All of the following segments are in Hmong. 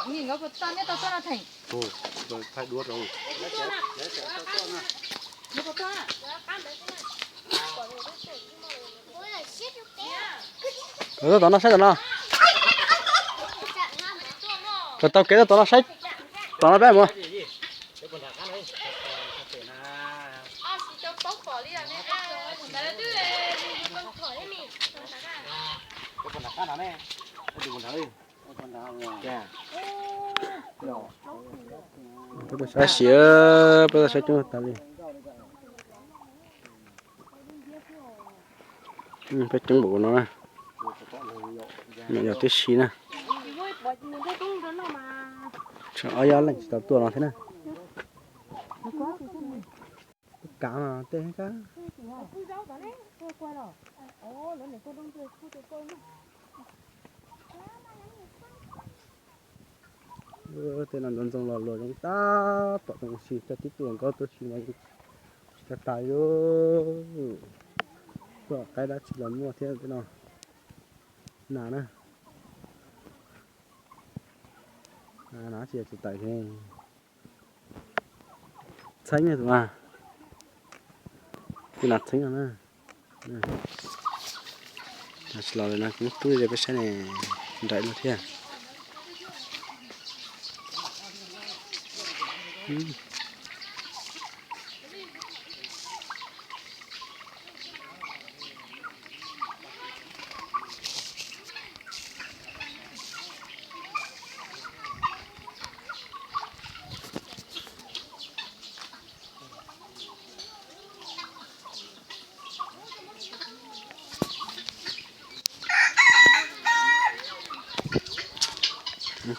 Nws nkawd puas tau, neb tau tuaj no Theem? Thaij duab rau. Tuaj tom no saib tom no. Tau tau kev tuaj tom no saib tom no peb mus. Tab sis peb tau saib coob tas li. Peb coob npaum no na. Yog tib si na. Tshuav ob yab leej tsis tau tuaj no thiab na. Kav mas tej kab. Tej no ntxoov ntxoo los luag zoo tab tom zoo si, coj tib tug hluas nkauj tuaj si mas tsis tau tas li. Tuaj qaib dab tsi los muaj thiab tej no. Nas na. Nas tsis yog tsis tawm li. Txheeb tus na. Tus nas txheeb no na. Tsis los lawm no, kuv muab tub ze peb saib ne, nraim no thiab.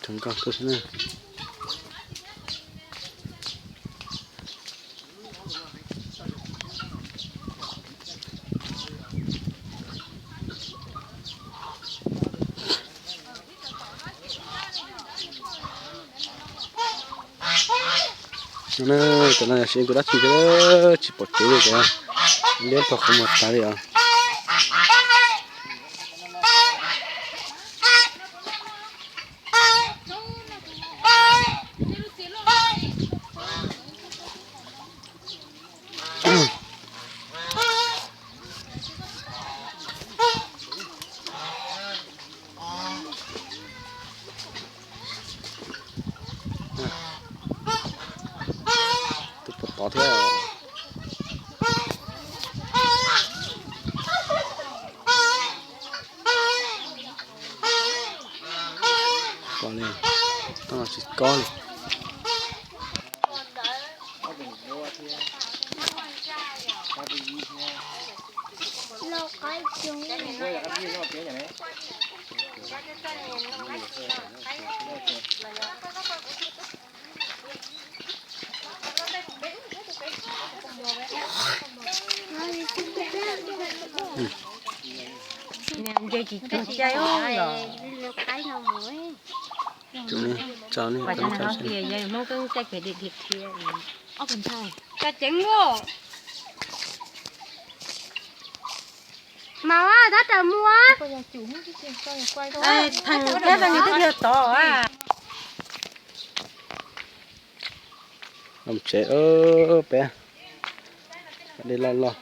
Tus nkauj tuaj xwb na. Cov no yog siv tus dab tsi thiab tsis pom kev li cov, liab pog qhov muag tas li os. Tus puas tod thiab. Koj li, tsis kob li. Nce tsis cuag caij os. Tus ne, tso ne, tus ne tso ne. Yog Hmoob Keeb caij kev dim dim thiab. Tso ceev luaj. Mas tab tom mus. Theem thiab nws twb yog tod. Los tsev peb, dej loj loj.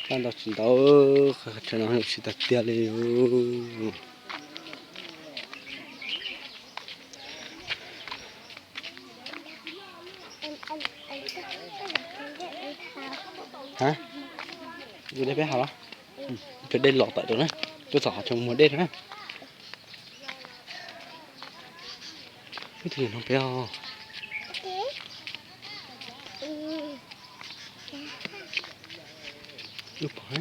Paj ntau tsis ntau, qhov chaw no tsis tag tiag li. Ha, ua dej peb haus los? Cov dej los tawm rau na, tuaj txog qhov chaw muag dej rau na. Ib tug no peb os. Lub pov.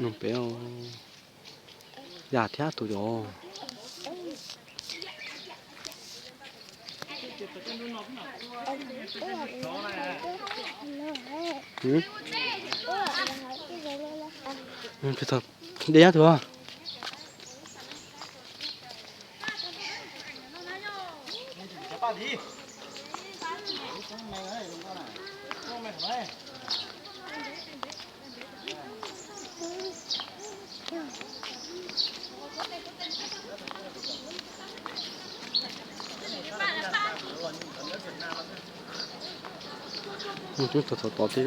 Noog pem, yaj thiab tus yos. De nyab tus. Tub txog tod tod thiab.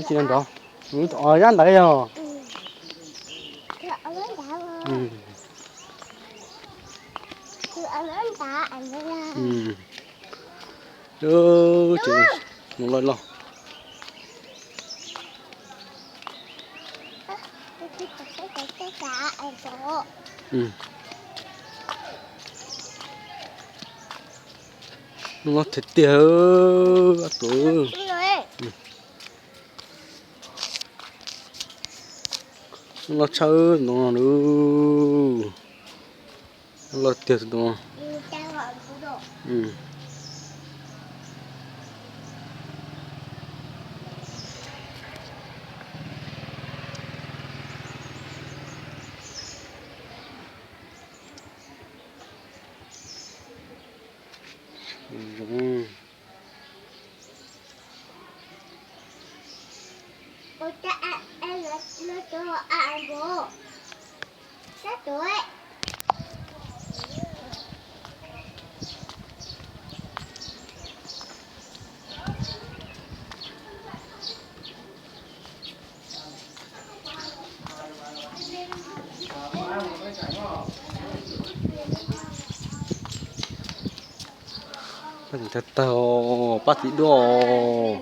Tsis nrov. Zab ntawd yog. Ces no loj loj. No loj tiag tiag, a tus. No loj tshaj no. Loj tiag no. Pab txiv tag tag, pab txiv duaj.